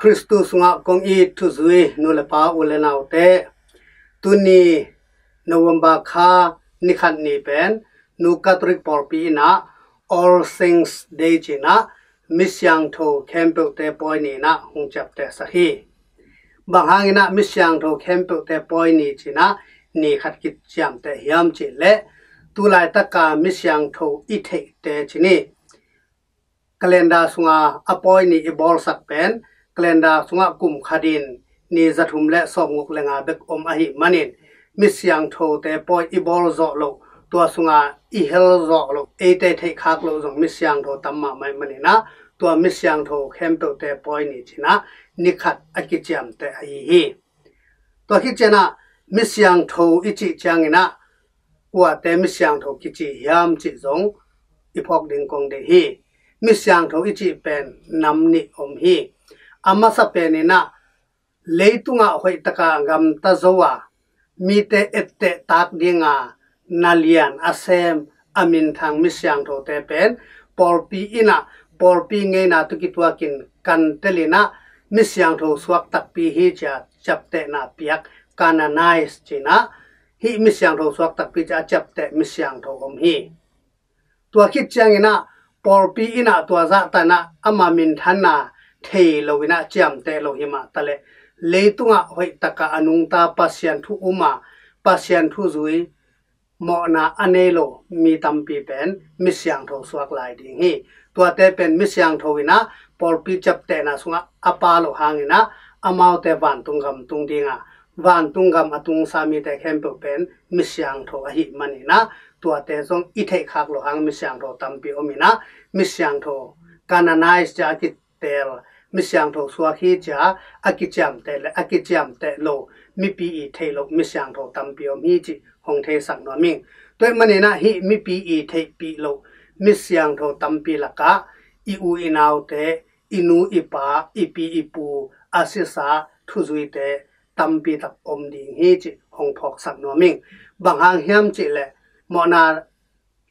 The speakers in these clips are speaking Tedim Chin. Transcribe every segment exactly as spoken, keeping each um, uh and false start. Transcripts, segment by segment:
Khristu sungah kong it thuzui nu le pa, u le naute, tuni November kha ni khat ni pen Nu Catholic pawlpi inah All Saints Day cinah misiangtho khempeuhte pawi ni inah hong ciaptehsak hi. Bang hanginah misiangtho khempeuhte pawi ni cinah ni khat kiciamteh hiam cihleh, tulaitaka misiangtho i theihte cini calendar sunga a pawi ni i bawlsak pen calendar sungah kum khatin ni zathum le sawmguk le nga bek om ahih manin, misiangthote pawi i bawl zawh loh, tua sunga i hel zawh loh, eite theihkhak loh zong misiangtho tam mahmah ahih maninah, tua misiangtho khempeuhte pawi ni cinah ni khat a kiciamteh ahi hi. Tua khit cianah misiangtho i cih cianginah kuate misiangtho kici hiam cih zong i phawk ding kong deih hi. Misiangtho i cih pen nam nih om hi. A masa peninah leitungah hoihtaka gamta zo a, mite etteh tak dinga na lian a sem, a minthang misiangthote pen pawlpi inah pawlpi ngeina tawh kituakin kan telinah misiangtho suak takpi hi cia ciaptehna piak, canonize cinah hih misiangtho suak takpi cia a ciapteh misiangtho om hi. Tua khit cianginah pawlpi inah tua zahtanah ama minthanna thei loinah ciamteh lo hi mah taleh, leitungah hoihtaka a nungta Pasian thu uma, Pasian thu zui, mawhna a nei lo mi tampi pen misiangtho suak lai ding hi. Tuate pen misiangtho inah pawlpi ciaptehna sungah a pa loh hanginah amaute vantung gam tung dinga, vantung gam a tungsa mite khempeuh pen misiangtho ahih maninah, tuate zong i theihkhak loh hang misiangtho tampi om inah, misiangtho canonize cia a ki tel, misiangtho suak hi cia a kiciamteh le a kiciamteh lo, mipi i theih loh misiangtho tampi om hi cih hong theisak nuam ing. Tua ahih maninah hih mipi i theihpih loh misiangtho tampi lakah i u i naute, i nu i pa, i pi i pu a sisa thuzuite tampi tak om ding hi cih hong phawksak nuam ing. Bang hang hiam cihleh, mawhna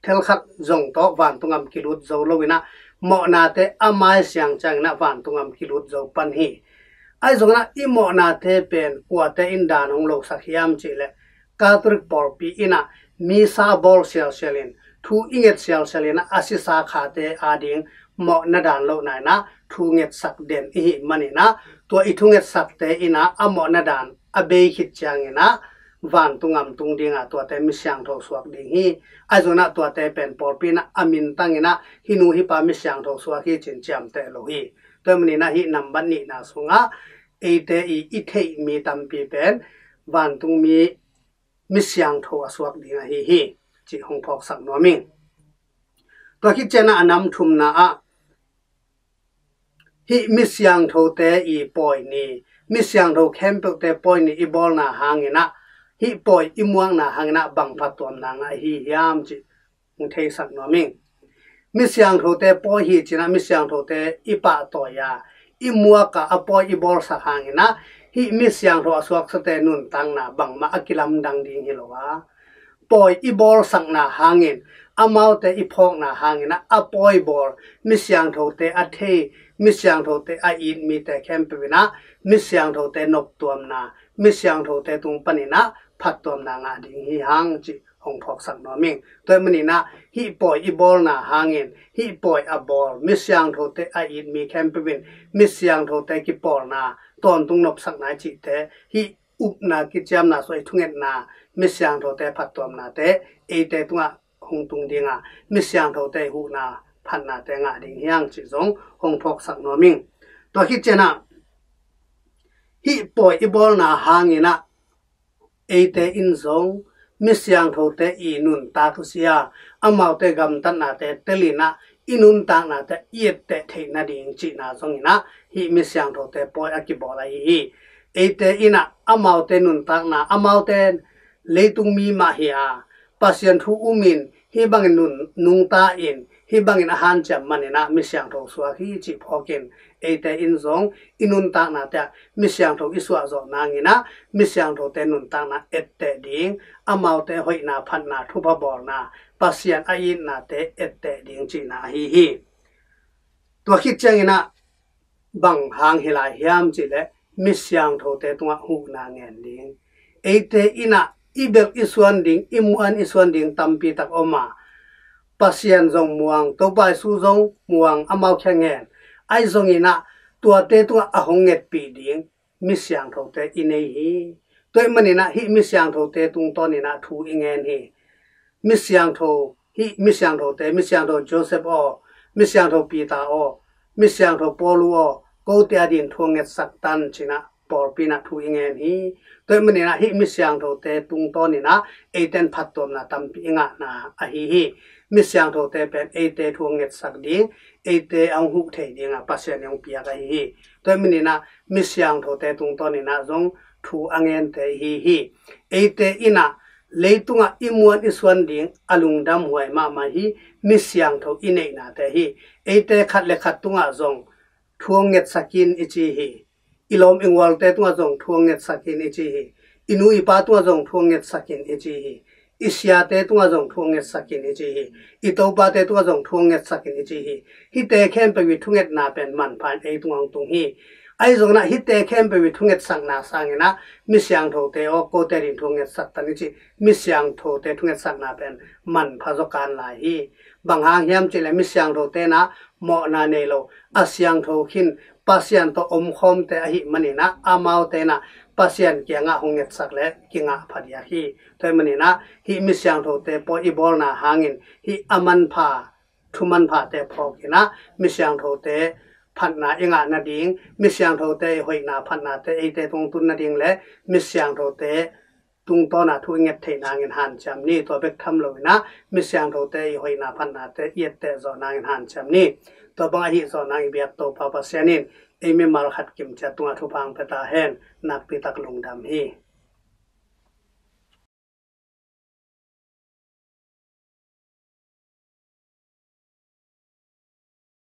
thelkhat zong tawh vantung gam kilut zo loinah, mawhnate a maisiang cianginah vantung gam kilut zo pan hi. Ahi zonginah i mawhnate pen kuate in dan hong losak hiam cihleh, Catholic pawlpi inah misa bawl sialsialin, thu i nget sialsialinah a sisa khate ading mawhna dan lohna inah thu ngetsak den i hih maninah, tua i thu ngetsakte inah a mawhna dan a bei khit cianginah vantung gam tung dinga tuate misiangtho suak ding hi. Ahi zonginah tuate pen pawlpi inah a mintanginah hih nu hih pa misiangtho suak hi cin ciamteh lo hi. Tua ahih maninah hih nambat nihna sungah eite i i theih mi tampi pen vantung mi misiangtho a suak ding ahi hi cih hong phawksak nuam ing. Tua khit cianah a nam thumna ah hih misiangthote i pawi ni, misiangtho khempeuhte pawi ni i bawlna hanginah hih pawi i muakna hanginah bang phattuamna ngah ahi hiam cih hong theisak nuam ing. Misiangthote pawi hi cinah misiangthote i pahtawi a, i muak a, a pawi i bawlsak hanginah hih misiangtho a suaksate nuntakna bangmah a kilamdang ding hi lo a, pawi i bawlsakna hangin, amaute i phawkna hanginah a pawi bawl, misiangthote a thei, misiangthote a it mite khempeuh inah misiangthote noptuamna, misiangthote tung paninah phattuamna ngah ding hi hang cih hong phawksak nuam ing. Tua ahih maninah hih pawi i bawlna hangin, hih pawi a bawl misiangthote a it mi khempeuh in misiangthote kipawlna, tawntung nopsakna i cihte, hih upna kiciamna suah i thungetna, misiangthote phattuamnate eite tungah hong tung dinga, misiangthote huhna phatnate ngah ding hi hang cih zong hong phawksak nuam ing. Tua khit cianah hih pawi i bawlna hanginah eite in zong misiangthote i nuntak zia, amaute gamtatnate telinah i nuntaknate i etteh theih nading cihna zonginah hih misiangthote pawi a kibawl ahi hi. Eite inah amaute nuntakna, amaute leitung mi mah hi a, Pasian thu umin hih bangin nun, nungta in, hih bangin a hanciam maninah misiangtho suak hi cih phawkin, eite in zong i nuntaknate ah misiangtho i suahzawh nanginah misiangthote nuntakna etteh ding, amaute hoihna phatna thupha bawlna, Pasian a itnate etteh ding cihna ahi hi. Tua khit cianginah Bang hang hi lai hiam cih leh mi siangthote tungah huhna ngen ding. Eite in ah i belh i suan ding, i muan i suan ding tampi tak om a, Pasian zong muang, Topa Jesu zong muang, amau kiang ngen. Ahi zongin ah tuate tungah a hong ngetpih ding mi siangthote i nei hi. Tua ahih manin ah hih mi siangthote tungtawnin ah thu i ngen hi. Mi siangtho, hih mi siangthote, mi siangtho Joseph aw, mi siangtho Peter aw, mi siangtho Paul aw, kote adingin thu hong ngetsak tan, ci-in ah pawlpi in ah thu i ngen hi. Tua ahih manin ah hih mi siangthote tungtawnin ah eite in phattuamna tampi i ngahna ahi hi. Mi siangthote pen eite thu hong ngetsak ding, eite a hong huh thei dingin Pasian in hong piak ahi hi. Tua ahih manin ah mi siangthote tungtawnin ah zong thu a ngente i hi hi. Eite in ah leitungah i muan i suan ding a lungdamhuai mahmah hi, mi siangtho i neihnate hi. Eite khat le khat tungah zong thu hong ngetsak in i ci hi. I lawm i gualte tungah zong thu hong ngetsak in i ci hi. I nu i pa tungah zong thu hong ngetsak in i ci hi. I siate tungah zong thu hong ngetsak in i ci hi. I topate tungah zong thu hong ngetsak in i ci hi. Hihte khempeuh i thungetna pen manpha in ei tungah hong tung hi. Ahi zongin ah hihte khempeuh i thungetsakna sangin ah mi siangthote aw, kote adingin thu hong ngetsak tan i cih mi siangthote thungetsakna pen manpha zaw kan lai hi. Bang hang hiam cih leh mi siangthote in ah mawhna nei lo, a siangtho khin Pasian tawh omkhawmte ahih manin ah amaute in ah Pasian kiangah hong ngetsak leh kingah phadiak hi. Tua ahih manin ah hih mi siangthote pawi i bawlna hangin hih a manpha, thu manphate phawkin ah mi siangthote phatna i ngah nading, mi siangthote i hoihna phatnate eite tung tun nading le mi siangthote tungtawn ah thu i nget theih nangin hanciam ni. Tua bek tham loin ah mi siangthote i hoihna phatnate i etteh zawh nangin hanciam ni. Tua bang ahi zawh nangin i biak Topa Pasian in ei mimal khat kimciat tungah thupha hong pia ta hen. Nakpi tak lungdam hi.